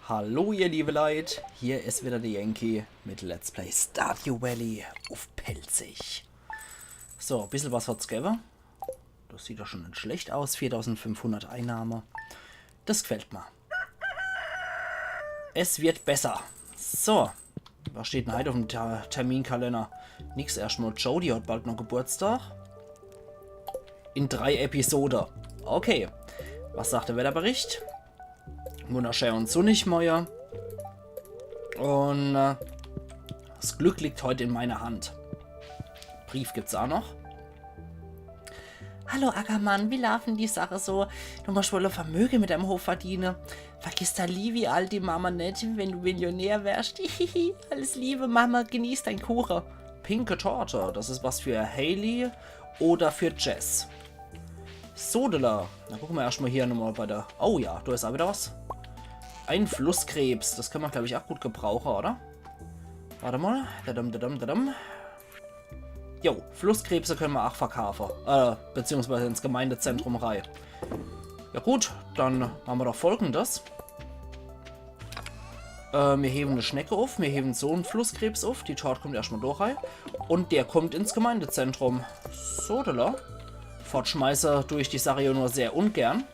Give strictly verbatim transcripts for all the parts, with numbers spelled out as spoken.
Hallo ihr liebe Leit, hier is wieder de Yankee mit Let's Play Stardew Valley uff Pälzisch. So, bissel was hat's gewwe. Das sieht doch schon net schlecht aus, viertausendfünfhundert Einnahme. Das gfällt mer. Es wird besser. So, was steht denn heit uff'm Ter Terminkalenner? Nix erscht mol. Jody hat bald noch Geburtstag. In drei Episode. Okay. Was sagt de Wetterbericht? Wunnerschää un sunnig morje. Un äh, das Glück liegt heit in meiner Hand. Brief gibt's aa noch. Hallo Ackermann, wie laafen die Sache so? Du muscht wohl e Vermöge mit deim Hof verdiene. Vergiss dei liewi aldi Mama net, wenn du Millionär werscht. Hihihi, alles Liebe, Mama, genieß dein Kuche. Pinke Torte, das is was für Haley oder für Jess. Sodele. Na, gucke mer erscht mol hier nochmol bei der... Oh ja, do is aa wieder was. Ein Flusskrebs, das könne mer, glaab ich, aa gut gebrauche, oder? Wart emol. Dadam, dadam, dadam. Jo, Flusskrebse könne mer aa verkaafe. Äh, beziehungsweise ins Gemeindezentrum rei. Ja gut, dann mache mer doch Folgendes. Äh, mir hewe e Schnecke uff, mir hewe so en Flusskrebs uff. Die Tort kommt erscht mol do rei. Un der kommt ins Gemeindezentrum. Sodele. Fortschmeiße du ich die Sache jo nur sehr ungern.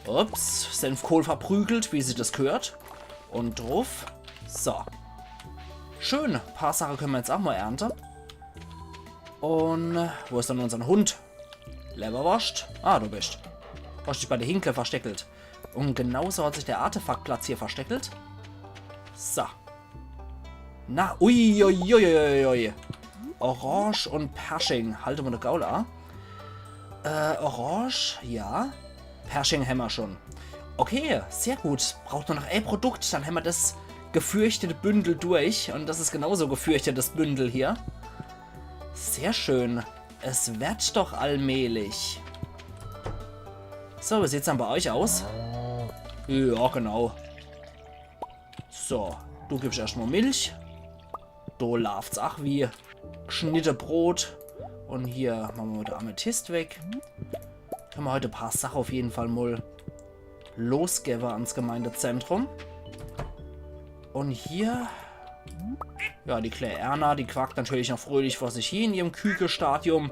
Ups, Senfkohl verprügelt, wie sich das gehört. Un druff. So. Schön, paar Sache könne mer jetzt aa mol ernte. Un äh, wo is dann unsern Hund? Lewwerworscht? Ah, du bischt. Hascht dich bei de Hinkle versteckelt. Un genauso hat sich de Artefaktplatz hier versteckelt. So. Na, ui, ui, ui, ui, ui. Orange un Persching. Halt mol de Gaul aa. Äh, Orange, ja. Persching hämmer schon. Okay, sehr gut. Braucht nur noch e Produkt, dann hämmer das gefürchtete Bündel durch. Un das is genauso gefürchtetes Bündel hier. Sehr schön. Es werd doch allmählich. So, wie sieht's dann bei euch aus? Ja, genau. So, du gibscht erscht mol Milch. Do laaft's aa wie gschnitte Brot. Un hier mache mer mol de Amethyst weg. Könne mer heit e paar Sache uff jeden Fall mol losgewwe ans Gemeindezentrum. Un hier, ja, die klää Erna, die quakt natürlich noch fröhlich vor sich hin in ihrem Kükestadium.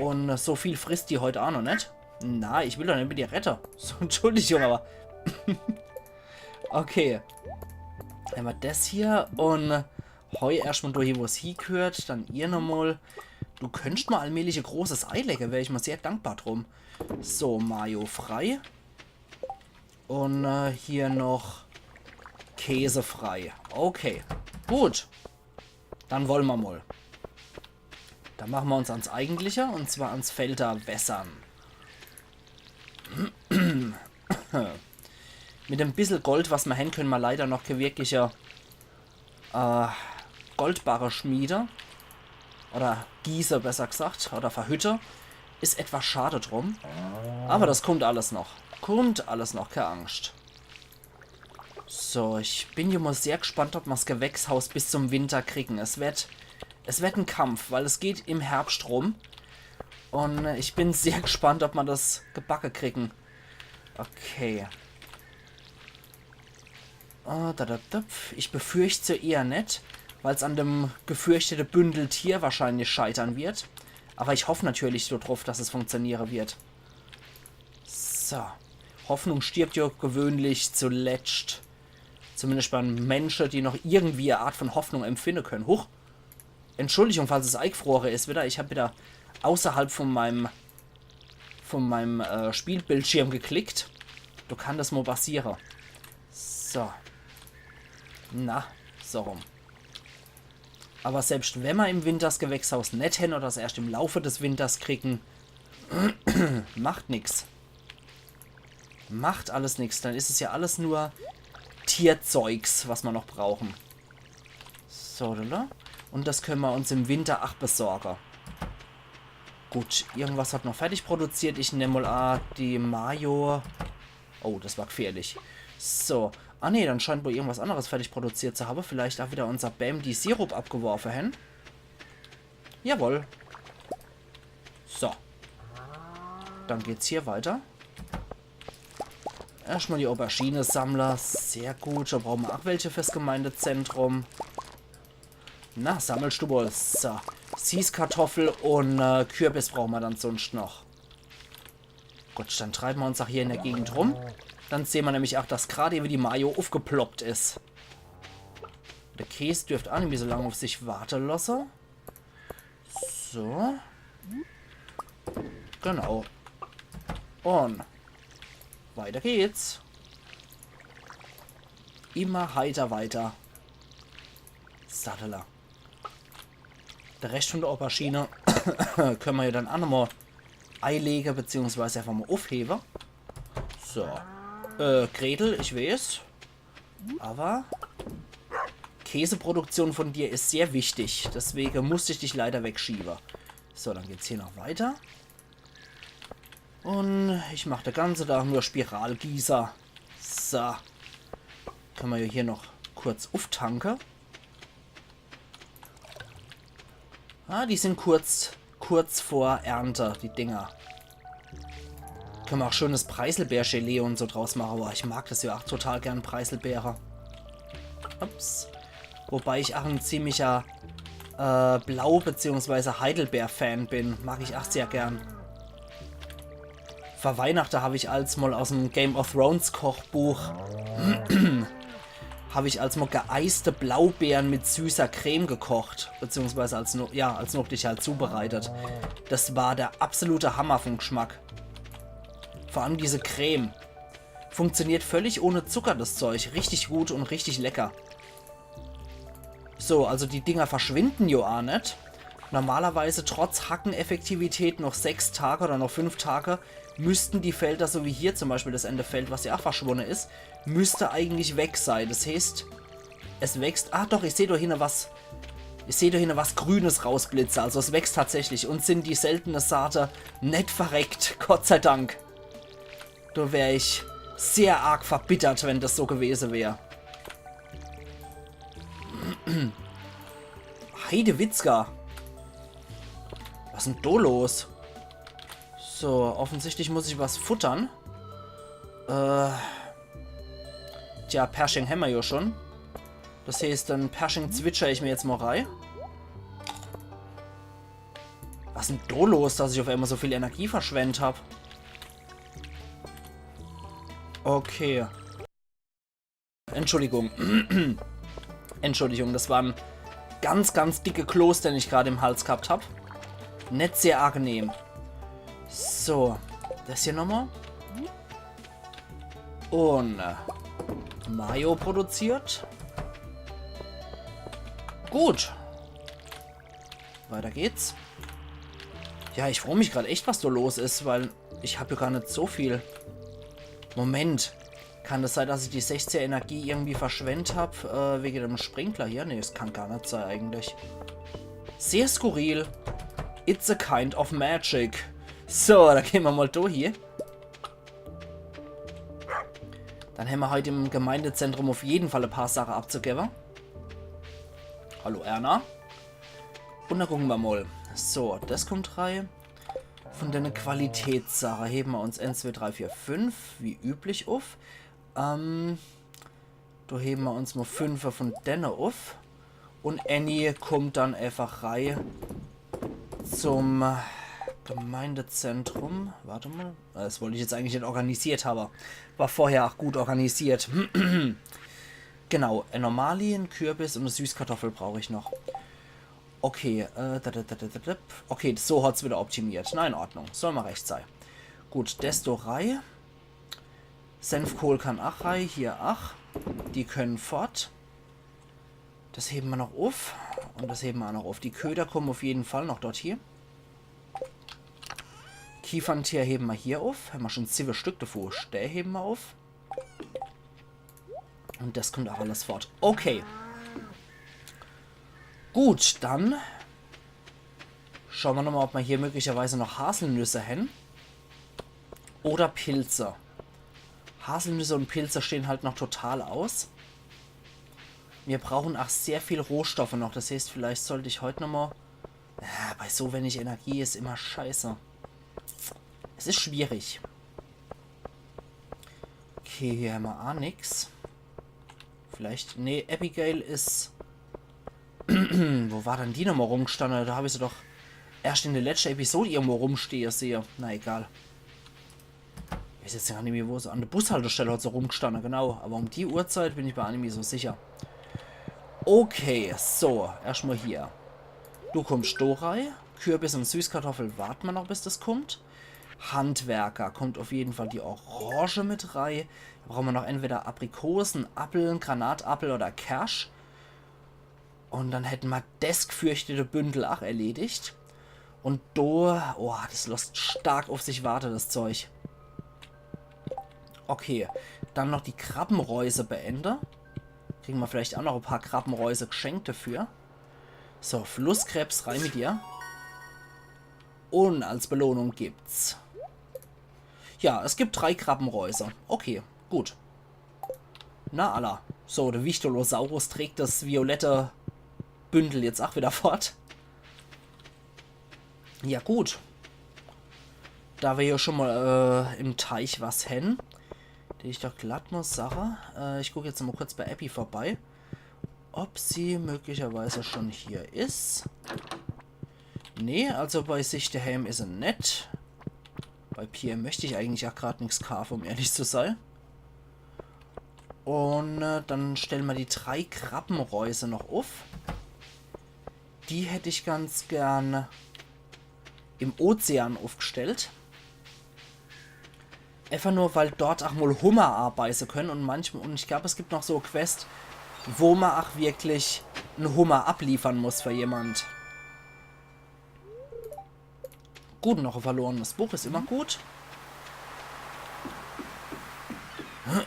Un äh, so viel frisst die heit aa noch net. Na, ich will doch net mit ihr redde. So, Entschuldigung, awwer okay. Hämmer das hier un Heu erscht mol do hie, wo's hiegehört, dann ihr nochmol. Du könnscht mol allmählich e großes Ei lege, wär ich mol sehr dankbar drum. So, Mayo frei. Un äh, hier noch Käse frei. Okay, gut. Dann wolle mer mol. Dann mache mer uns ans Eigentliche, un zwar ans Felder wässern. Mit dem bissel Gold, was mer hen, könne mer leider noch kee wirkliche äh, Goldbarre schmiede. Oder gieße, besser gesagt. Oder verhütte. Is etwas schade drum. Awwer das kummt alles noch. Kummt alles noch, kee Angscht. So, ich bin jo mol sehr gspannt, ob mer's Gewächshaus bis zum Winter kriegen. Es werd, es werd en Kampf, weil es geht im Herbscht rum. Un ich bin sehr gspannt, ob mer das gebacke kriegen. Okay. Ah, da, da, da. Ich befürcht so eher net, weil's an dem gefürchtete Bündel Tier wahrscheinlich scheitern wird. Awwer ich hoff natürlich so druff, dass es funktioniere wird. So. Hoffnung stirbt jo gewöhnlich zuletscht. Zumindescht bei Mensche, die noch irgendwie e Art von Hoffnung empfinde könne. Huch. Entschuldigung, falls es eigfrore is wieder. Ich hab wieder außerhalb von meinem, von meinem äh, Spielbildschirm geklickt. Do kann das mol passiere. So. Na, so rum. Awwer selbscht wenn mer im Winter 's Gewächshaus net hen oder 's erscht im Laufe des Winters kriegen, macht nix. Macht alles nix. Dann is es ja alles nur Tierzeugs, was mer noch brauchen. So, oder? Un das könne mer uns im Winter ach besorge. Gut, irgendwas hat noch fertig produziert. Ich nemm mol a, die Mayo. Oh, das war gfährlich. So. Ah nee, dann scheint wohl irgendwas anderes fertig produziert zu habe. Vielleicht ach wieder unser Bäm, die Sirup abgeworfe hen. Jawohl. So. Dann geht's hier weiter. Erschmal die Aubergine sammle. Sehr gut. Do brauche mer ach welche fürs Gemeindezentrum. Na, sammelst du wohl. So. Süßkartoffel un äh, Kürbis brauche mer dann sunscht noch. Gut, dann treibe mer uns ach hier in der Gegend rum. Dann sehn mer nämlich ach, dass grad ewe die Mayo uffgeploppt is. Der Käs dürft ach nimmi so lang uff sich warte losse. So. Genau. Un weiter geht's. Immer heiter weiter. Sattele. Der Rescht von der Aubergine könne mer ja dann ach nochmal eilege, beziehungsweise einfach mal uffhewe. So. Äh, Gretel, ich weeß. Aber Käseproduktion von dir is sehr wichtig. Deswege musst ich dich leider wegschiewe. So, dann geht's hier noch weiter. Un ich mach de ganze Tag nur Spiralgießer. So. Könne mer ja hier noch kurz ufftanke. Ah, die sin kurz, kurz vor Ernte, die Dinger. Könne mer ach schönes Preiselbeergelee un so draus mache. Boah, ich mag das ja ach total gern, Preiselbeere. Ups. Wobei ich ach en ziemlicher äh, Blau- beziehungsweise Heidelbeer-Fan bin. Mag ich ach sehr gern. Vor Weihnachte hab ich als mal aus'm Game of Thrones Kochbuch hab ich als mal geeiste Blaubeeren mit süßer Creme gekocht, beziehungsweise als no ja, als nochtig halt zubereitet. Das war der absolute Hammer vom Geschmack. Vor allem diese Creme. Funktioniert völlig ohne Zucker, das Zeug. Richtig gut un richtig lecker. So, also die Dinger verschwinden jo ach net. Normalerweise trotz Hackeneffektivität noch sechs Tage oder noch fünf Tage müssten die Felder, so wie hier zum Beispiel das ene Feld, was ja ach verschwunne is, müsste eigentlich weg sei. Das heeßt, es wächst. Ah doch, ich seh do hinne was. Ich seh do hinne was Grünes rausblitze. Also es wächst tatsächlich. Un sin die seltene Saate net verreckt. Gott sei Dank. Do wär ich sehr arg verbittert, wenn das so gewese wär. Heidewitzka. Was is denn do los? So, offensichtlich muss ich was futtern. Äh. Tja, Persching hämmer jo schon. Das heeßt, den Persching zwitscher ich mir jetzt mal rei. Was is denn do los, dass ich auf einmal so viel Energie verschwendt hab? Okay. Entschuldigung. Entschuldigung, das war en ganz, ganz dicke Kloß, den ich grad im Hals gehabt hab. Net sehr angenehm. So, das hier nochmal. Un äh, Mayo produziert. Gut. Weiter geht's. Ja, ich froo mich grad echt, was do los is, weil ich hab jo gar net so viel. Moment. Kann das sei, dass ich die sechzehn Energie irgendwie verschwendt hab, äh, wege dem Sprinkler hier? Nee, es kann gar net sei eigentlich. Sehr skurril. It's a kind of magic. So, do gehn mer mal do hier. Dann hämmer heit im Gemeindezentrum auf jeden Fall e paar Sache abzugewwe. Hallo Erna. Un dann gucke mer mal. So, das kommt rei. Von denne Qualitätssache hewe mer uns eins, zwei, drei, vier, fünf, wie üblich, uff. Ähm, do hewe mer uns mal fünfe von denne uff. Un Annie kommt dann einfach rei zum Gemeindezentrum. Warte mal. Das wollt ich jetzt eigentlich net organisiert hawwe. War vorher ach gut organisiert. Genau, e Normali, en Kürbis un e Süßkartoffel brauch ich noch. Okay, äh, da, da, da, da, da, da. Okay, so hat's wieder optimiert. Na, in Ordnung. Soll ma recht sei. Gut, des do rei. Senfkohl kann ach rei, hier ach. Die können fort. Das hewe ma noch uff. Un das hewe ma ach noch uff. Die Köder kommen auf jeden Fall noch dort hier. Kiefernteer hewe ma hier uff. Hämmer schon siwwe Stück davor. Stää hewe ma uff. Un das kommt ach alles fort. Okay. Gut, dann schaue ma nochmal, ob ma hier möglicherweise noch Haselnüsse hän. Oder Pilze. Haselnüsse un Pilze stehen halt noch total aus. Mir brauchen ach sehr viel Rohstoffe noch. Das heeßt, vielleicht sollt ich heut nochmal... Ah, bei so wenig Energie is immer scheiße. Es is schwierig. Okay, hier hämmer aa nix. Vielleicht. Nee, Abigail is. Wo war dann die nochmal rumgestanne? Do hab ich se doch erscht in de letschte Episode irgendwo rumstehe sehe. Na egal. Ich weeß jetzt gar nimmi, wo se. An de Bushaltestell hat se rumgestanne, genau. Awwer um die Uhrzeit bin ich mer aa nimmi so sicher. Okay, so, erschtmal hier. Du kummscht do rei. Kürbis un Süßkartoffel warte mer noch, bis des kummt. Handwerker, kummt uff jeden Fall die Orange mit rei. Do brauche mer noch entweder Aprikosen, Appel, Granatappel oder Kersch. Un dann hätte mer des gefürchtete Bündel ach erledigt. Un do, oh, des losst stark uff sich warte, des Zeug. Okay, dann noch die Krabbenreuse beende. Kriege mer vielleicht ach noch e paar Krabbenreuse geschenkt dafür. So, Flusskrebs, rei mit dir. Un als Belohnung gibt's. Ja, es gibt drei Krabbenreuse. Okay, gut. Na alla. So, de Wichtolosaurus trägt des violette Bündel jetzt ach wieder fort. Ja, gut. Do mer jo schon mal, äh, im Teich was hän, deet ich doch glatt mal sache. Äh, ich guck jetzt mal kurz bei Abby vorbei, ob sie möglicherweise schon hier is. Nee, also bei sich dehäm is se net. Bei Pierre möcht ich eigentlich ach grad nix kaafe, um ehrlich zu sei. Un, äh, dann stelle mer die drei Krabbenreuse noch uff. Die hätt ich ganz gern im Ozean uffgestellt. Äfach nur, weil dort ach mal Hummer abeiße könne un manchmal, un ich glaab, es gibt noch so Quest, wo mer ach wirklich en Hummer abliefere muss für jemand. Gut, noch e verlorenes Buch is immer gut.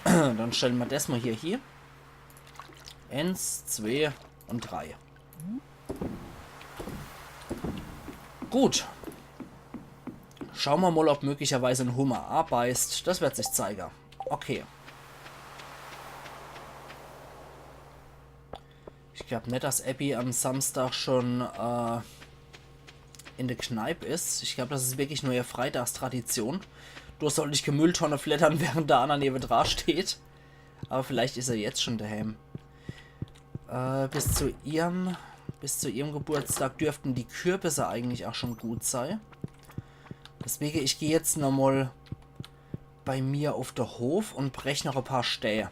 Dann stelle mer des mal hier hie. Eins, zwee un drei. Gut. Schaue mer mal, ob möglicherweise en Hummer abeißt. Des werd sich zeige. Okay. Ich glaab net, dass Abby am Samstag schon, äh, in de Kneip is. Ich glaab, des is wirklich nur ihr Freitagstradition. Do sollt ich kä Mülltonne flettere, während de anner newedra steht. Awwer vielleicht is er jetzt schon dehäm. Äh, bis zu ihrem, bis zu ihrem Geburtstag dürften die Kürbisse eigentlich ach schon gut sei. Deswege, ich geh jetzt nochmal bei mir uff de Hof un brech noch e paar Stää.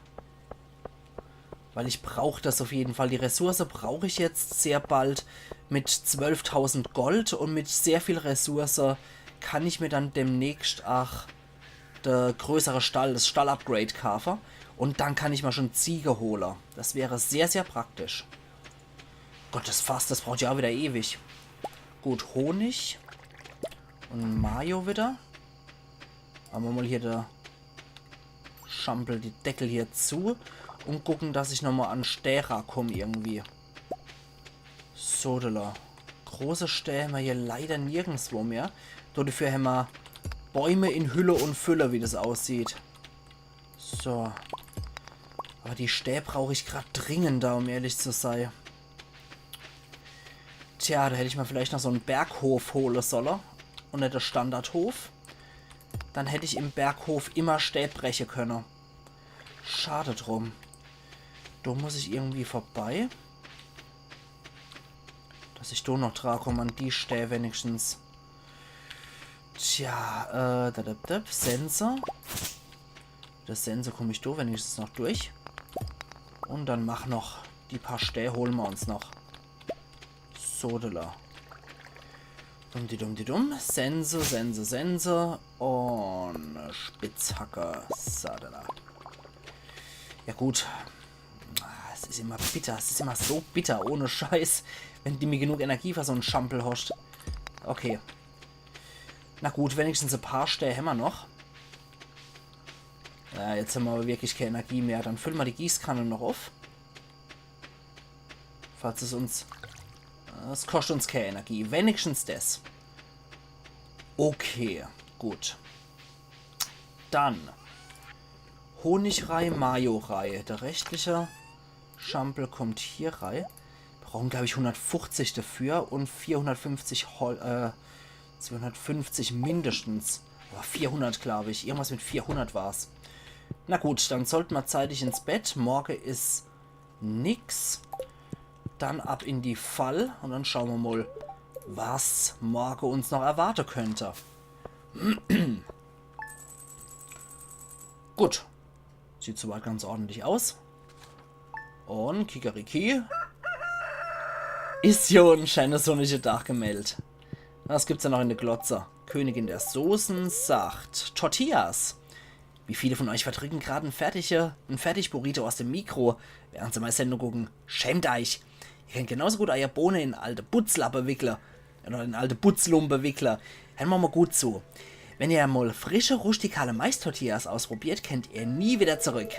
Weil ich brauch des uff jeden Fall. Die Ressource brauch ich jetzt sehr bald mit zwölftausend Gold un mit sehr viel Ressource kann ich mer dann demnächst ach de größere Stall, des Stall-Upgrade kaafe. Un dann kann ich mer schon Ziege hole. Des wär sehr, sehr praktisch. Gott, des Fass, des braucht jo ach wieder ewig. Gut, Honig. Un Mayo wieder. Mache mer mal hier de Schampel, die Deckel hier zu. Un gucke, dass ich nochmal an Stää kumm irgendwie. Sodele. Große Stää hämmer hier leider nirgendswo mehr. Dodefür hämmer Bäume in Hülle un Fülle, wie des aussieht. So. Awwer die Stää brauch ich grad dringender, um ehrlich zu sei. Tja, do hätt ich mer vielleicht noch so en Berghof hole solle. Un net de Standardhof. Dann hätt ich im Berghof immer Stää breche könne. Schade drum. Do muss ich irgendwie vorbei. Dass ich do noch dra kumm an die Stää wenigstens. Tja, äh, da, da, da, Sense. Mit de Sense kumm ich do wenigstens noch durch. Un dann mach noch die paar Stää, hole mer uns noch. Sodele. Dumm di dumm di dumm. Sense, Sense, Sense. Un Spitzhacke. Sodele. Ja gut. Ah, es is immer bitter. Es is immer so bitter, ohne Scheiß. Wenn du nimmi genug Energie für so en Schampel hoscht. Okay. Na gut, wenigstens e paar Stää hämmer noch. Ja, jetzt hämmer awwer wirklich kä Energie mehr. Dann fülle mer die Gießkanne noch uff. Falls es uns... Es koscht uns kä Energie. Wenigstens des. Okay, gut. Dann Honig rei, Mayo rei. De restliche Schampel kummt hier rei. Mir brauche, glaab ich, hundertfuchzig dafür un vierhundertfünfzig Hol-, äh, zweehundertfünfzig mindestens. Awwer vierhundert, glaab ich. Irgendwas mit vierhundert war's. Na gut, dann sollt mer zeitig ins Bett. Morge is nix. Dann ab in die Fall und dann schaue mer mol, was morge uns noch erwarte könnt. Gut. Sieht soweit ganz ordentlich aus. Und Kikeriki. Is jo en scheener sunnischer Dach gemeldt. Was gibt's dann noch in de Glotze? Königin der Soßen sagt: Tortillas. Wie viele von euch verdrücken grad en fertige, en Fertig-Burrito aus dem Mikro, während se mei Sendung gucken? Schämt euch! Ihr könnt genauso gut eier Bohne in alte Putzlappe wickle. Oder in alte Putzlumpe wickle. Hört mer mol gut zu. Wenn ihr mol frische, rustikale Mais-Tortillas ausprobiert, kennt ihr nie wieder zurück.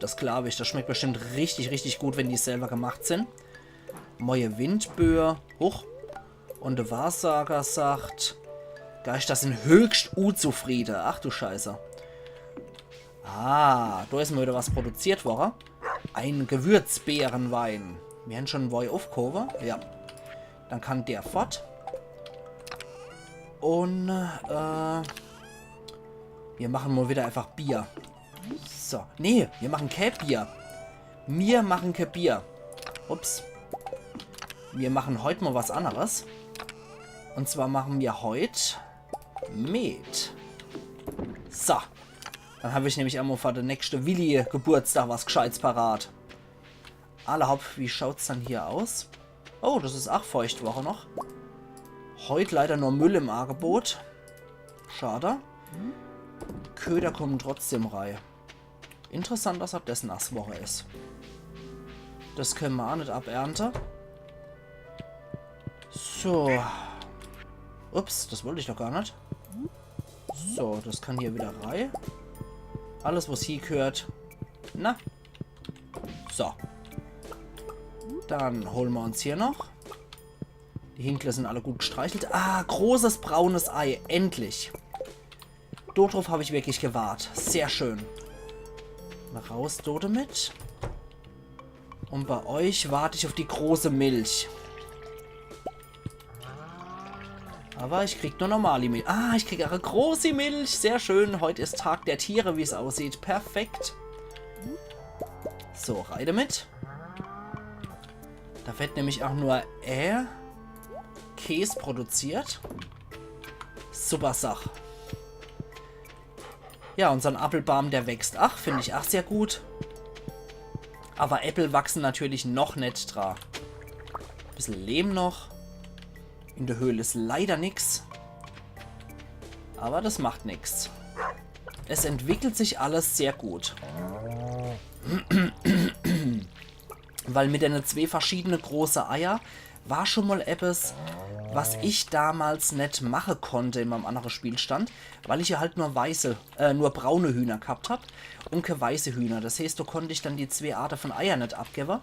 Das glaab ich, das schmeckt bestimmt richtig, richtig gut, wenn die selber gemacht sind. Moie Windböe. Huch. Und de Wahrsager sagt: Geister sind höchst unzufriede. Ach du Scheiße. Ah, do is mol wieder was produziert worre. En Gewürzbeerenwein. Mir hän schon en Woi uffgehowe. Ja. Dann kann der fort. Und, äh, mir machen mol wieder einfach Bier. So. Nee, mir machen kä Bier. Mir machen kä Bier. Ups. Mir machen heut mol was anneres. Und zwar machen mir heut Met. So. Dann hab ich nämlich emol für de nächste Willi-Geburtstag was Gscheits parat. Alla hopp, wie schaut's dann hier aus? Oh, das is ach Feuchtwoche noch. Heut leider nur Müll im Angebot. Schade. Köder kommen trotzdem rei. Interessant, dass halt des Nasswoche is. Das könne mer ach net abernte. So. Ups, das wollt ich doch gar net. So, das kann hier wieder rei. Alles, was hier gehört. Na. So. Dann hole mer uns hier noch. Die Hinkle sind alle gut gstreichelt. Ah, großes braunes Ei. Endlich. Dodrauf hab ich wirklich gewart. Sehr schön. Mol raus do damit. Und bei euch wart ich auf die große Milch. Aber ich krieg nur normali Milch. Ah, ich krieg ach e großi Milch. Sehr schön. Heut is Tag der Tiere, wie's aussieht. Perfekt. So, rei damit. Da wird nämlich ach nur, äh, Käs produziert. Super Sach. Ja, unsern Appelbaam, der wächst. Ach, find ich ach sehr gut. Aber Äppel wachsen natürlich noch net dra. Bissel Lehm noch. In der Höhl is leider nix. Aber das macht nix. Es entwickelt sich alles sehr gut. Weil mit dene zwee verschiedene große Eier war schon mal eppes, was ich damals net mache konnte in meinem annere Spielstand, weil ich ja halt nur weiße, äh, nur braune Hühner gehabt hab und kä weiße Hühner. Das heeßt, do konnt ich dann die zwee Arte von Eier net abgewwe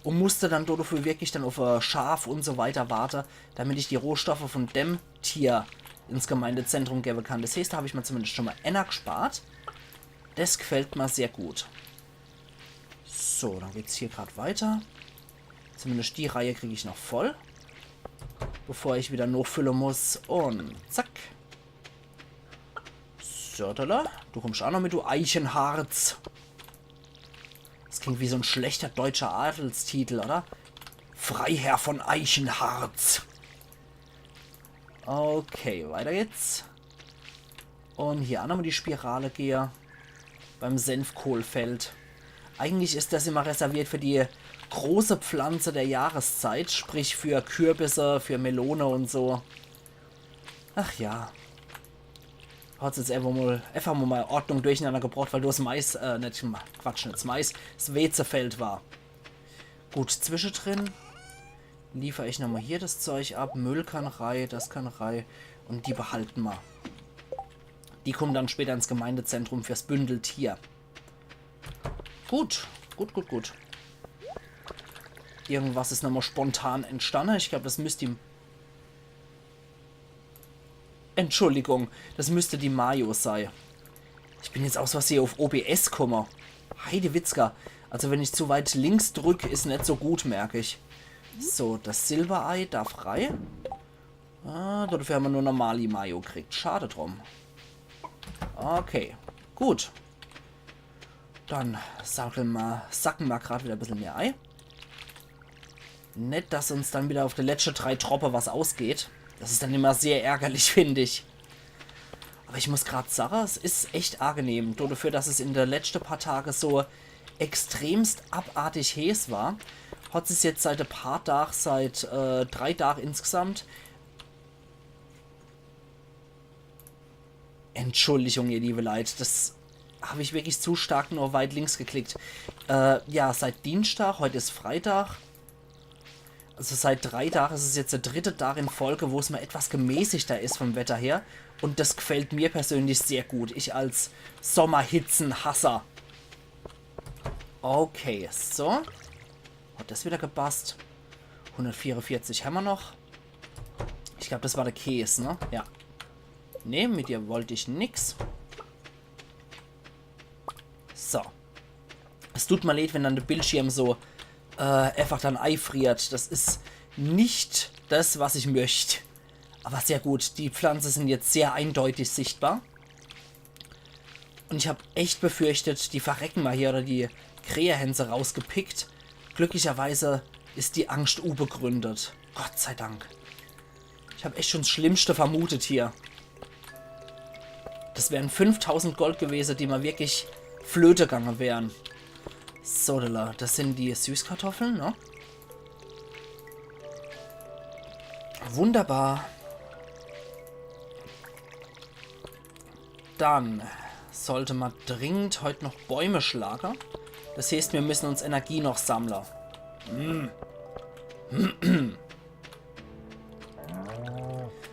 und musste dann dodefür wirklich dann auf, äh, Schaf und so weiter warte, damit ich die Rohstoffe von dem Tier ins Gemeindezentrum gewwe kann. Das heeßt, da hab ich mir zumindest schon mal enner gspart. Das gefällt mir sehr gut. So, dann geht's hier grad weiter. Zumindest die Reihe krieg ich noch voll. Bevor ich wieder nochfülle muss. Und zack. So, da, da. Du kommst auch noch mit, du Eichenharz. Das klingt wie so ein schlechter deutscher Adelstitel, oder? Freiherr von Eichenharz. Okay, weiter geht's. Und hier auch nochmal die Spirale gehe. Beim Senfkohlfeld. Eigentlich ist das immer reserviert für die große Pflanze der Jahreszeit, sprich für Kürbisse, für Melone und so. Ach ja. Hat's jetzt einfach mal, einfach mal Ordnung durcheinander gebracht, weil das Mais, äh, nicht Ma-, Quatsch, nicht das Mais, das Weezefeld war. Gut, zwischendrin liefer ich nochmal hier das Zeug ab. Müll kann rei, das kann rei. Und die behalten ma. Die kommen dann später ins Gemeindezentrum fürs Bündeltier. Gut, gut, gut, gut. Irgendwas ist nochmal spontan entstanden. Ich glaub, das müsste die... Entschuldigung, das müsste die Mayo sei. Ich bin jetzt aus Versehen auf O B S komme. Heidewitzka. Also wenn ich zu weit links drück, ist net so gut, merk ich. So, das Silberei darf rei. Ah, dafür haben wir nur normali Mayo gekriegt. Schade drum. Okay, gut. Dann sacke ma, sacke ma grad wieder e bissel mehr ei. Net, dass uns dann wieder uff de letschte drei Droppe was ausgeht. Das is dann immer sehr ärgerlich, find ich. Aber ich muss grad sage, es is echt angenehm. Do dafür, dass es in de letschte paar Tage so extremst abartig heeß war, hat sich's jetzt seit e paar Tag, seit äh, drei Tag insgesamt, Entschuldigung, ihr liebe Leit, das hab ich wirklich zu stark nur weit links geklickt. Äh, ja, seit Dienstag, heut is Freitag. Also seit drei Tagen is es jetzt de dritte Tag in Folge, wo's mal etwas gemäßigter is vom Wetter her. Und das gfällt mir persönlich sehr gut. Ich als Sommerhitzenhasser. Okay, so. Hat das wieder gepasst? Hundertvierundvierzig hämmer noch. Ich glaub, das war de Käs, ne? Ja. Nee, mit dir wollt ich nix. So. Es tut mir leid, wenn dann de Bildschirm so äh, einfach dann eifriert. Das is nicht das, was ich möcht. Aber sehr gut, die Pflanze sind jetzt sehr eindeutig sichtbar. Und ich hab echt befürchtet, die verrecken mal hier oder die Krähe hän se rausgepickt. Glücklicherweise is die Angscht unbegründet. Gott sei Dank. Ich hab echt schon s Schlimmste vermutet hier. Das wären fünftausend Gold gewese, die mal wirklich flöte gange wären. So, da, das sind die Süßkartoffeln, ne? Wunderbar. Dann sollte ma dringend heut noch Bäume schlage. Das heeßt, mir müssen uns Energie noch sammle. Hm.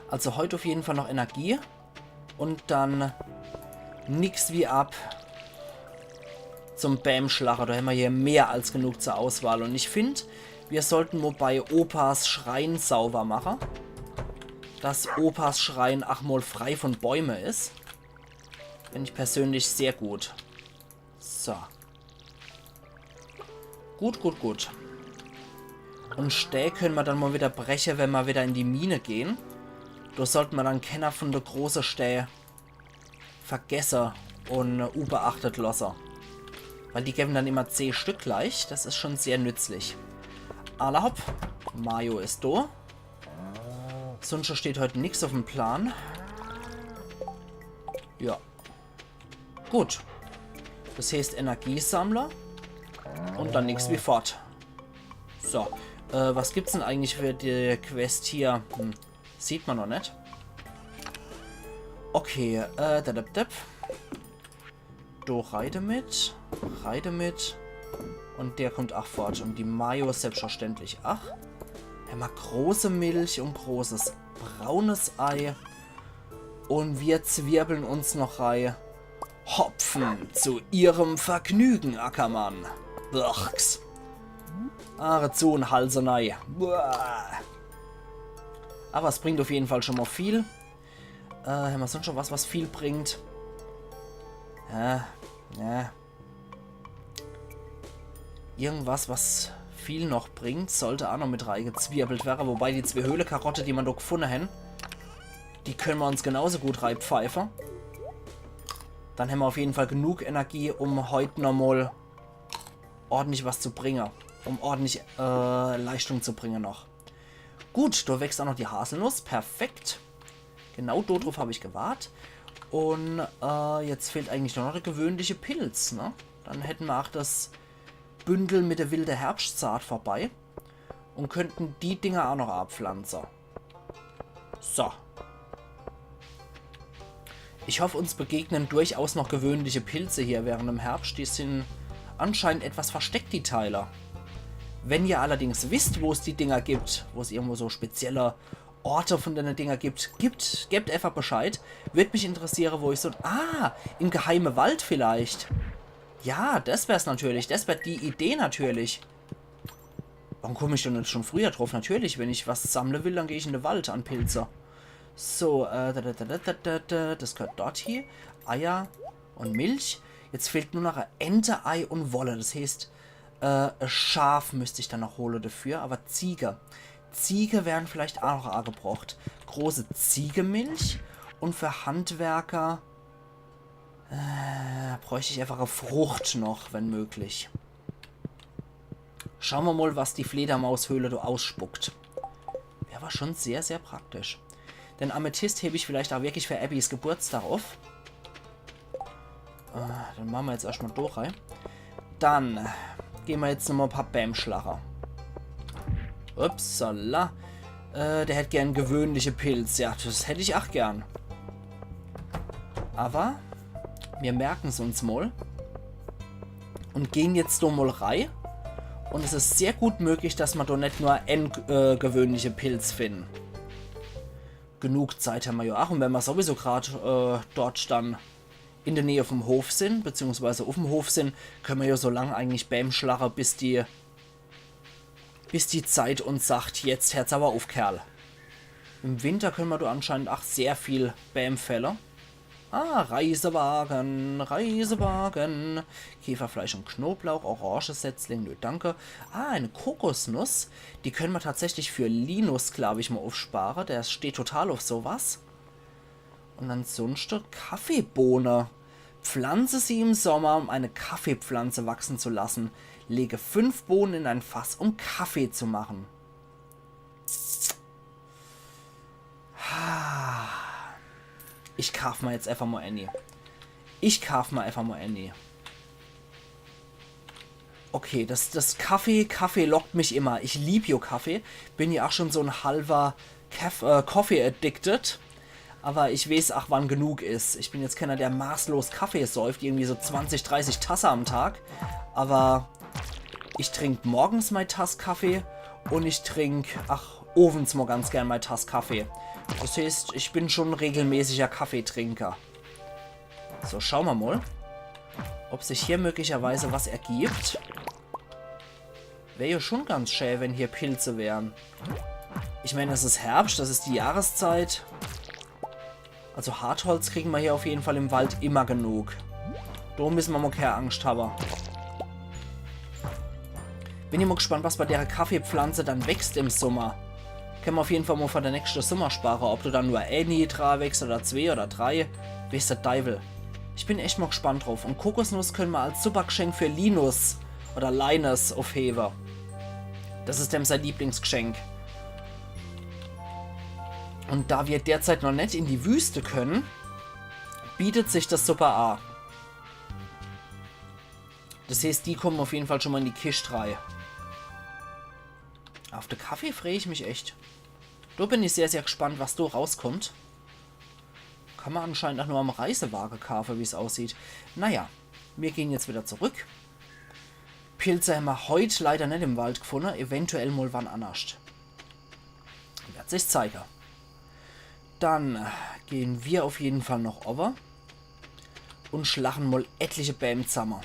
Also heut auf jeden Fall noch Energie. Und dann nix wie ab zum Bäm schlache. Da hämmer hier mehr als genug zur Auswahl. Und ich find, mir sollten mo bei Opas Schrein sauber mache. Dass Opas Schrein ach mol frei von Bäume is. Find ich persönlich sehr gut. So. Gut, gut, gut. Und Stää könne ma dann mal wieder breche, wenn ma wieder in die Mine gehen. Do sollte ma dann kenner von de große Stää vergesse und unbeachtet losse. Weil die geben dann immer zeh Stück gleich. Das is schon sehr nützlich. Alla hopp. Mayo is do. Sunsche steht heut nix auf dem Plan. Ja. Gut. Das heeßt Energiesammler. Und dann nix wie fort. So. Äh, was gibt's denn eigentlich für die Quest hier? Hm. Sieht ma noch net. Okay, äh, da, da, da. Do reite mit. Reite mit. Und der kommt ach fort. Und die Mayo selbstverständlich. Ach. Hämmer große Milch und großes braunes Ei. Und wir zwirbeln uns noch rei Hopfen zu Ihrem Vergnügen, Ackermann. Burks. Ahre zu und Halse nei. Buah. Aber es bringt auf jeden Fall schon mal viel. Äh, hämmer sonst schon was, was viel bringt? Ja, ja. Irgendwas, was viel noch bringt, sollte auch noch mit reigezwirbelt wäre. Wobei die zwee Höhlekarotte, die ma do gefunne hän, die könne ma uns genauso gut reipfeife. Dann hämmer auf jeden Fall genug Energie, um heut nochmal ordentlich was zu bringe. Um ordentlich äh, Leistung zu bringe noch. Gut, do wächst auch noch die Haselnuss. Perfekt. Genau do drauf hab ich gewart. Und äh, jetzt fehlt eigentlich nur noch der gewöhnliche Pilz, ne? Dann hätten ma auch das Bündel mit der wilde Herbstsaat vorbei. Und könnten die Dinger auch noch abpflanze. So. Ich hoff, uns begegnen durchaus noch gewöhnliche Pilze hier während dem Herbst. Die sind anscheinend etwas versteckt, die Teile. Wenn ihr allerdings wisst, wo es die Dinger gibt, wo es irgendwo so spezielle Orte von denen Dinger gibt, gibt, gebt einfach Bescheid. Würd mich interessieren, wo ich so... Ah, im geheime Wald vielleicht. Ja, das wär's natürlich. Das wär die Idee natürlich. Warum komm ich denn jetzt schon früher drauf? Natürlich, wenn ich was sammle will, dann geh ich in de Wald an Pilze. So, äh, da, da, das gehört dort hier. Eier und Milch. Jetzt fehlt nur noch e Ente, Ei und Wolle. Das heeßt, äh, e Schaf müsst ich dann noch hole dafür. Aber Ziege. Ziege wären vielleicht auch noch angebracht. Große Ziegemilch. Und für Handwerker Äh, bräucht ich einfach e Frucht noch, wenn möglich. Schau mer mol, was die Fledermaushöhle do ausspuckt. Wär awwer schon sehr, sehr praktisch. Den Amethyst heb ich vielleicht ach wirklich für Abbys Geburtstag uff. Äh, den mache mer jetzt erscht mol do rei. Dann gehn mer jetzt nochmol e paar Bääm schlache. Upsala. Äh, der hätt gern gewöhnliche Pilz. Ja, das hätt ich ach gern. Awwer mir merken's uns mol. Un gehn jetzt do mol rei. Un es is sehr gut möglich, dass mer do net nur en, äh, gewöhnliche Pilz finden. Genug Zeit hämmer jo ach. Un wenn mer sowieso grad, äh, dort dann in der Nähe vom Hof sin, beziehungsweise uff'm Hof sin, könne mer jo so lang eigentlich Bääm schlache, bis die, bis die Zeit uns sagt, jetzt hert's awwer uff, Kerl. Im Winter könne mer do anscheinend ach sehr viel Bääm fälle. Ah, Reisewagen, Reisewagen. Käferfleisch un Knoblauch, Orangesetzling, nö, danke. Ah, e Kokosnuss. Die könne mer tatsächlich für Linus, glaab ich, mol uffspare. Der steht total uff sowas. Un ansunschte Kaffeebohne. Pflanze sie im Sommer, um eine Kaffeepflanze wachsen zu lassen. Lege fünf Bohnen in ein Fass, um Kaffee zu machen. Ich kaaf mer jetzt einfach mol ääni. Ich kaaf mer einfach mol ääni. Okay, das, das Kaffee, Kaffee lockt mich immer. Ich lieb jo Kaffee. Bin jo ach schon so en halwer Caf-, äh, Coffee addicted. Awwer ich weeß ach, wann genug is. Ich bin jetzt kääner, der maßlos Kaffee säuft, irgendwie so zwanzig, dreißig Tasse am Tag. Awwer ich trink morgens mei Tass Kaffee un ich trink, ach, owends mol ganz gern mei Tass Kaffee. Das heeßt, ich bin schon en regelmäßiger Kaffeetrinker. So, schau mer mol, ob sich hier möglicherweise was ergibt. Wär jo schon ganz schä, wenn hier Pilze wären. Ich mein, es is Herbscht, das is die Jahreszeit. Also Hartholz kriegen mer hier uff jeden Fall im Wald immer genug. Do misse mer mol kä Angscht hawwe. Bin ich mol gespannt, was bei dere Kaffeepflanze dann wächst im Sommer. Kenne mer uff jeden Fall mol für de nächschte Sommer spare, ob do dann nur ääni dra wächst oder zwee oder drei. Weeß de Deiwel. Ich bin echt mol gespannt druff. Un Kokosnuss könne mer als super Geschenk für Linus oder Linus uffhewe. Das is dem sei Lieblingsgeschenk. Un da mer derzeit noch net in die Wüste könne, bietet sich das super a. Das heeßt, die kommen uff jeden Fall schon mol in die Kischt rei. Uff de Kaffee free ich mich echt. Do bin ich sehr, sehr gespannt, was do rauskommt. Kann mer anscheinend ach nur am Reisewage kaafe, wie's aussieht. Naja, mir gehn jetzt wieder zurück. Pilze hämmer heut leider net im Wald gefunne, eventuell mol wann annerscht. Werd sich zeige. Dann gehn mir uff jeden Fall noch owwe un schlachen mol etliche Bääm zamme.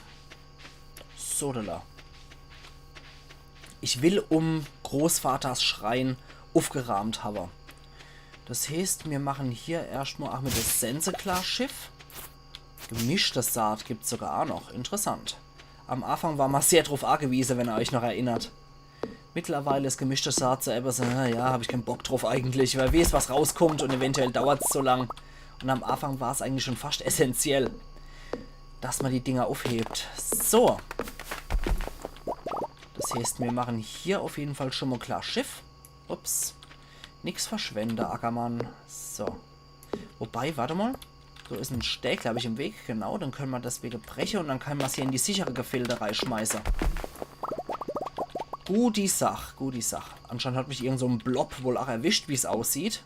So, da, da. Ich will um Großvaters Schrein uffgeraamt hawwe. Das heeßt, mir machen hier erscht mol, ach, mit de Sense klar Schiff. Gemischte Saat gibt's sogar a noch. Interessant. Am Afang war mer sehr druff agewiese, wenn er eich noch erinnert. Mittlerweile is gemischte Saat so ebbes, äh, ja, hab ich kän Bock druff eigentlich, weil weeß, was rauskummt un eventuell dauert's so lang. Un am Afang war's eigentlich schon fascht essentiell, dass mer die Dinger uffhebt. So. Das heeßt, mir machen hier uff jeden Fall schon mol klar Schiff. Ups. Nix verschwende, Ackermann. So. Wobei, wart emol. Do is en Stää, glaab ich, im Weg. Genau, dann könne mer das wege breche un dann könne mer's hier in die sichere Gefilde reischmeiße. Gudi Sach, gudi Sach. Anscheinend hat mich irgend so en Blob wohl ach erwischt, wie's aussieht.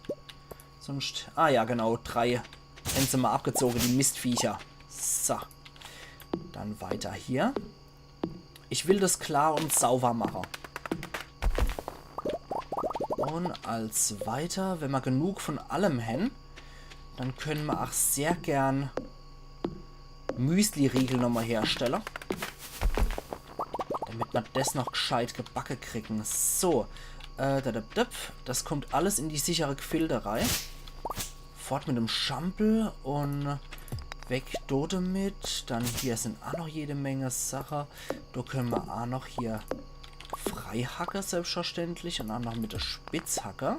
Sunscht, ah ja, genau, drei hänn se mol abgezoge, die Mistviecher. So. Dann weiter hier. Ich will das klar un sauber mache. Un als weiter, wenn mer genug von allem hänn, dann könne mer ach sehr gern Müsli-Riegel nochmol herstelle. Damit mer das noch gscheit gebacke kriegen. So, äh, da, da, da, das kummt alles in die sichere Gefilde rei. Fort mit dem Schampel un weg do demit. Dann hier sin ach noch jede Menge Sache. Do könne mer ach noch hier frei hacke, selbstverständlich. Un ach noch mit de Spitzhacke.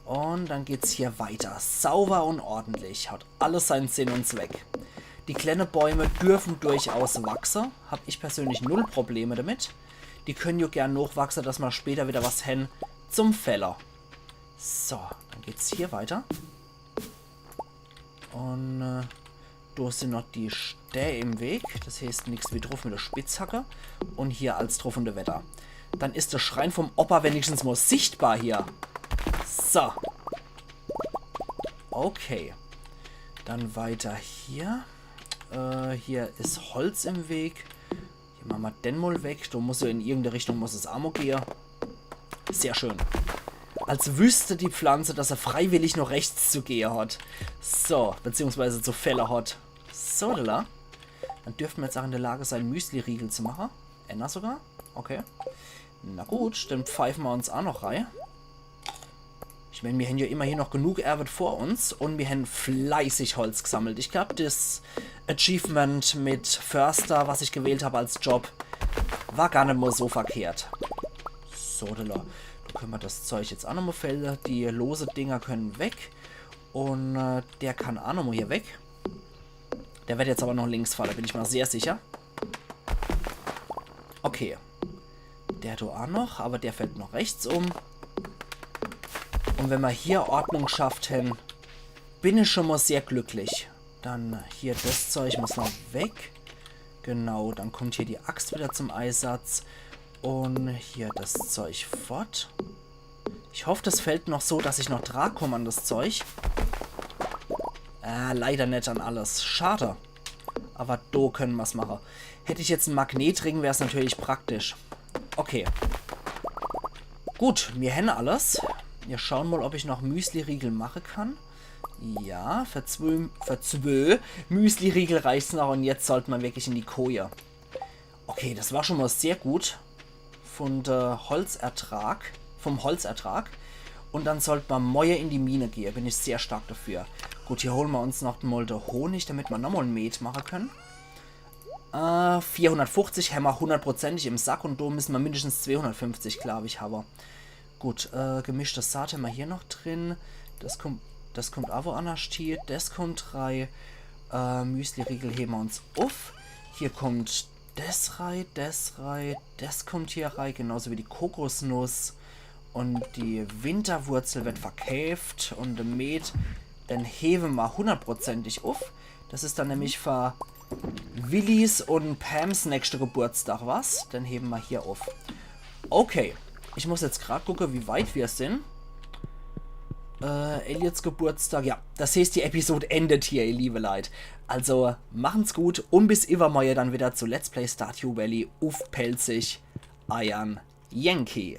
Un dann geht's hier weiter. Sauber un ordentlich. Hat alles sein Sinn un Zweck. Die kleine Bäume dürfen durchaus wachse. Hab ich persönlich null Probleme damit. Die können jo gern nochwachse, dass ma später wieder was hen zum Fälle. So, dann geht's hier weiter. Un äh, do sin noch die Stää im Weg. Das heeßt, nix wie druff mit der Spitzhacke. Un hier als druff un do weiter. Dann is der Schrein vom Opa wenigstens mol sichtbar hier. So. Okay. Dann weiter hier. Äh, hier is Holz im Weg. Hier mache ma den mol weg. Do muss jo in irgendeine Richtung muss es aa mol gehe. Sehr schön. Als wüsste die Pflanze, dass er freiwillig noch rechts zu gehe hat. So, beziehungsweise zu fälle hat. So, lala. Dann dürfte ma jetzt aa in der Lage sein, Müsli-Riegel zu mache. Enner sogar? Okay. Na gut, dann pfeife ma uns aa noch rei. Ich mein, mir hen jo immerhin noch genug Ärwet vor uns un mir hen fleißig Holz gesammelt. Ich glaub, das Achievement mit Förster, was ich gewählt hab als Job, war gar net mol so verkehrt. So, do, do könne ma das Zeug jetzt aa nochmol fälle. Die lose Dinger können weg. Un äh, der kann aa nochmol hier weg. Der wird jetzt aber noch links falle, bin ich ma sehr sicher. Okay. Der do aa noch, aber der fällt noch rechts um. Un wenn ma hier Ordnung schafft hen, bin ich schon mol sehr glücklich. Dann hier das Zeug muss noch weg. Genau, dann kommt hier die Axt wieder zum Eisatz. Un hier das Zeug fort. Ich hoff, das fällt noch so, dass ich noch dra komm an das Zeug. Ah, leider net an alles. Schade. Aber do können ma's mache. Hätt ich jetzt en Magnetring, wär's natürlich praktisch. Okay. Gut, mir hen alles. Mir schauen mol, ob ich noch Müsli-Riegel mache kann. Ja, für zwö, für zwö Müsli-Riegel reicht's noch un jetzt sollt ma wirklich in die Koje. Okay, das war schon mol sehr gut. Von der Holzertrag, vom Holzertrag. Un dann sollt ma moie in die Mine gehe, bin ich sehr stark dafür. Gut, hier hole ma uns noch mol de Honig, damit ma nochmol Met mache können. Äh, vierhundertfünfzig hämmer hundertprozentig im Sack un do müsse ma mindestens zweehundertfünfzig, glaub ich, hawwe. Gut, äh, gemischte Saat hämmer hier noch drin. Das kommt, das kommt aa woannerscht hier. Das kommt rei. Äh, Müsli-Riegel hewe ma uns uff. Hier kommt das rei, das rei, das kommt hier rei, genauso wie die Kokosnuss. Un die Winterwurzel wird verkäft un de Met, den hewe ma hundertprozentig uff. Das is dann nämlich für Willis un Pams nächste Geburtstag was. Den hewe ma hier uff. Okay, ich muss jetzt grad gucke, wie weit mir sin. Äh, Eliots Geburtstag, ja. Das heeßt, die Episode endet hier, ihr liebe Leit. Also, machen's gut un bis iwwermoie dann wieder zu Let's Play Stardew Valley uff Pälzisch. Eiern Yankee.